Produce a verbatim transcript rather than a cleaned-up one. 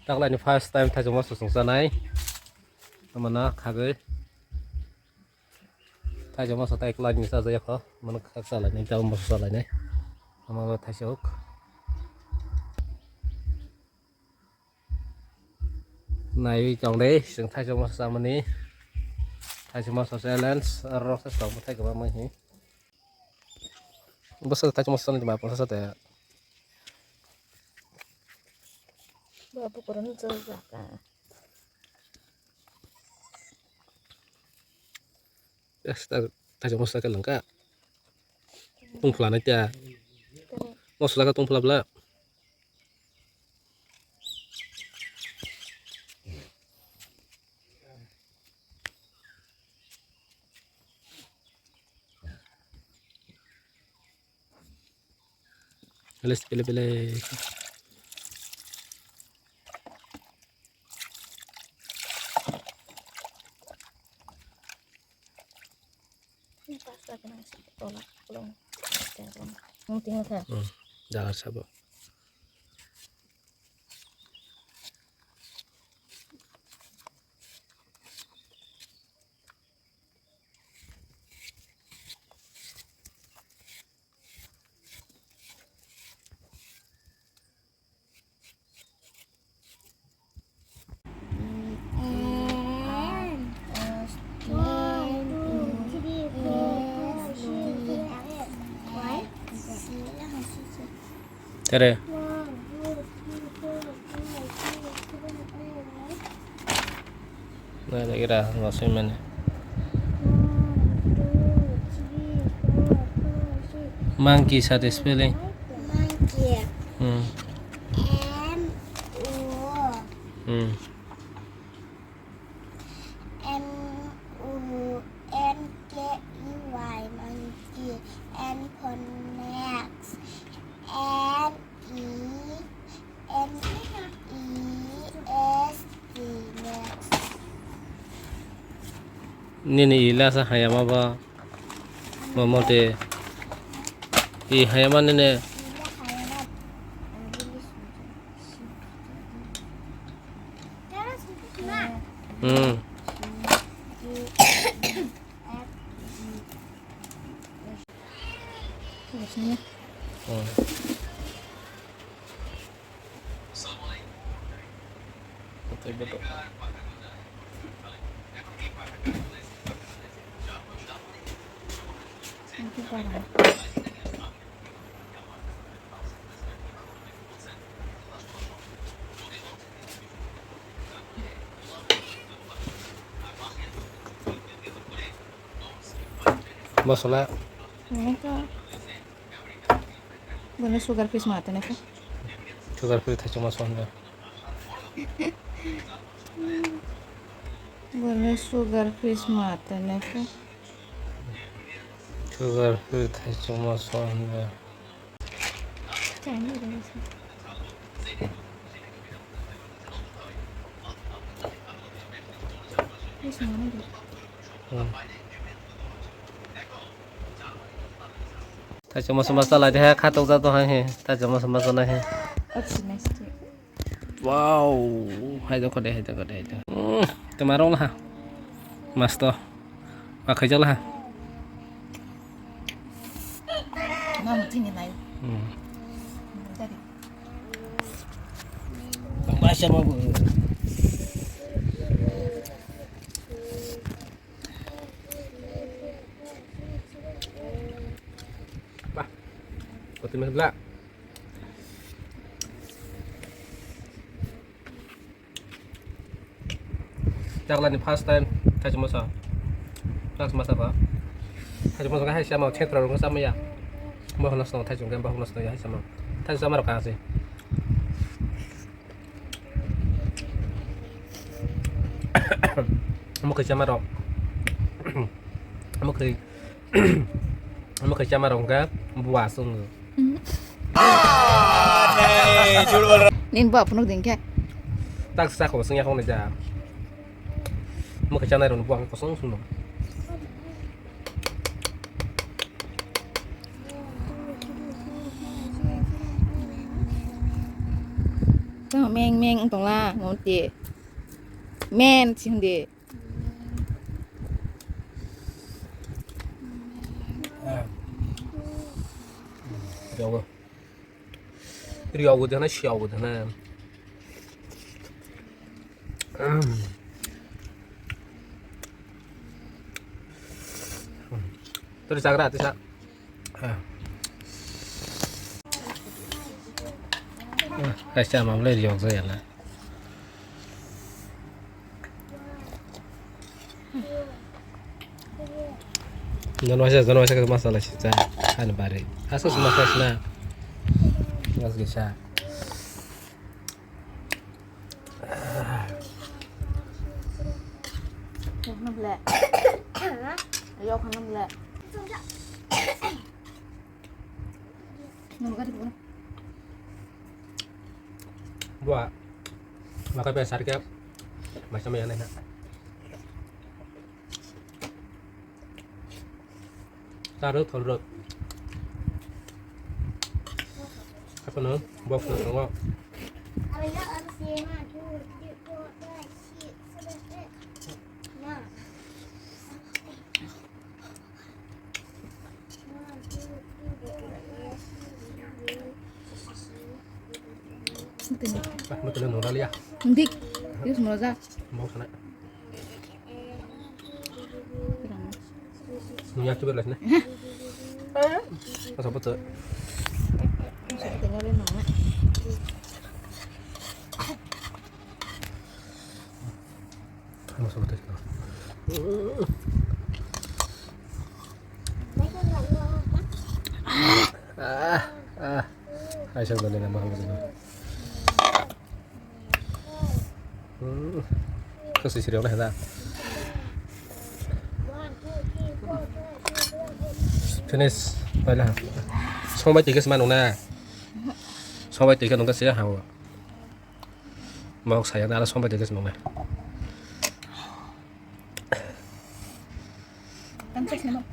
Taklaini first time thaichuk moso chwng chanai. Amana khagwi. Thaichuk moso tai klaini chajakha. Mano khak chalainai, tamo moso chalainai. Amabo thaichuk. Naiwi tongde, chwng thaichuk moso chamani. Thaichuk moso challenge, aro rok se tong bwthai kwbangma hi. Bwswk thaichuk moso chamani ma pungsa sate. Ba bukurun chajak. Thaichuk moso khe langka. Tungphla nai ta. Moso khe tungphla bla. Pele pele pele. Hmm, jaga sabo. Tere. Nai lagi dah, nggak usah main. Monkey sate spelling. Monkey. Hmm. M O. Hmm. M O N K E Y, monkey. N for next. N E N E S T, next. Nini ila sa hayama ba. Momo te. I hayama nene. Hmm. Hmm. Mosola. Ini tuh. Bueno, sugar free mata ne ko. Sugar free thaichuk moso hwnba. Bueno, sugar free mata ne ko. Sugar free thaichuk moso hwnba. Hmm. Thaichuk moso ma chalai de hai, khatok jato hai he. Thaichuk moso ma chanai he. Wow, hai dokho de, hai dokho de, hai dokho. Hmm, tuma rong ha. Masto. Ba khaijak la ha. Nang chini nai. Hmm. Jadi. Baisa mo bu. Bah. Kotor mas bla. Taklani first time thaichuk moso. Thaichuk moso ba. Thaichuk moso hai sama chetra rung sama ya. Bohno song thaichuk bohno song ya hai sama. Thaichuk sama rok kasi. Mukhi sama rok. Mukhi. Omo khe chama rok hwnkhe bua chwng. Nini bua phunuk din khe. Tak sa kho singya khong ja. Omo khe chanai rok bua kosong sung. Tamo meng meng wng tongla, moti. Men sindi. Riyago. Riyago dana, siyago dana. Teri jagra, tisa. Kaisa mamle riyok jaya na. Jono waisa, jono waisa ke masala sisa. Kan bare. Asa sima sa sina. Mas gisa. Yok na ble. Yok na ble. Buah. Makai pe sarke. Macam mana na? Taruh thol rot. Apa no? Box no tongo. Ah, betul no ralia. Dik, yus moja. Mau sana. Nungya tu berlas na. Asa betul. Asa betul no. Masuk betul. Ah, ah. Hai, saya udah nama. Hmm. Kasi siri oleh dah. Finish. Baiklah. Song bai tiga seman nungna. Song bai tiga nungka sih ya hawa. Mau saya nara song bai tiga seman nungna. Kan cek nama.